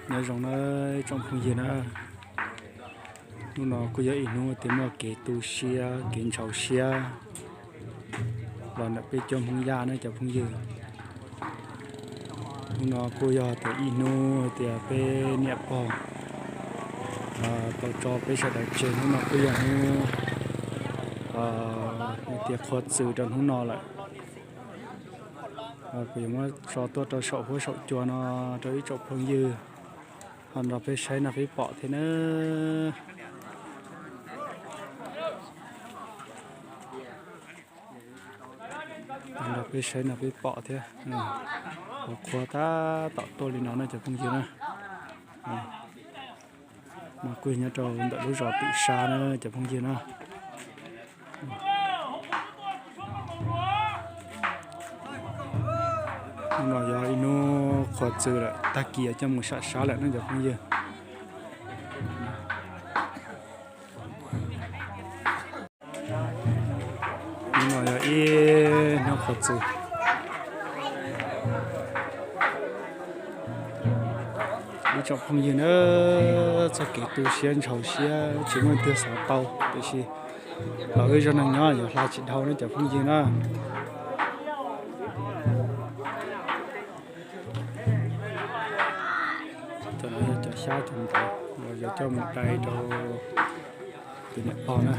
Nyob zoo na tsoom phooj ywg na, hnub no kuj yog ib hnub tias muaj kev tu siab kev ntshaus siab los ntawm peb cov Hmoob Yaj na cov phooj ywg. Hnub no kuj yog tias ib hnub tias peb niam pog tau tso peb sawv daws tseg, hnub no kuj yog hnub tias qhuav txwm rau hnub no lawm. Kuv yuav muab tso tuaj rau saum huab saum cua no rau ib tsoom phooj ywg ho nrog peb saib no peb pom thiab na. Nrog peb saib no peb pom thiab. Qhuav tab tom tuaj li no na cov phooj ywg na. No kuj nyob rau ntawm lub zos Twm Sab na cov phooj ywg na. Hnub no yog ib hnub qhuav txwm lawm, tag kis coj mus sam sab lawm na cov phooj ywg. Hnub no yog ib hnub qhuav txwm. Ib tsoom phooj ywg na, txoj kev tu siab ntshaus siab tsis muaj leej twg xav tau, tiam sis los wb zaj neeg nyob yuav hla tsis dhau ne cov phooj ywg na. Cov no yog cov xyab cov ntawv los yuav coj mus dai rau tus niam pog na.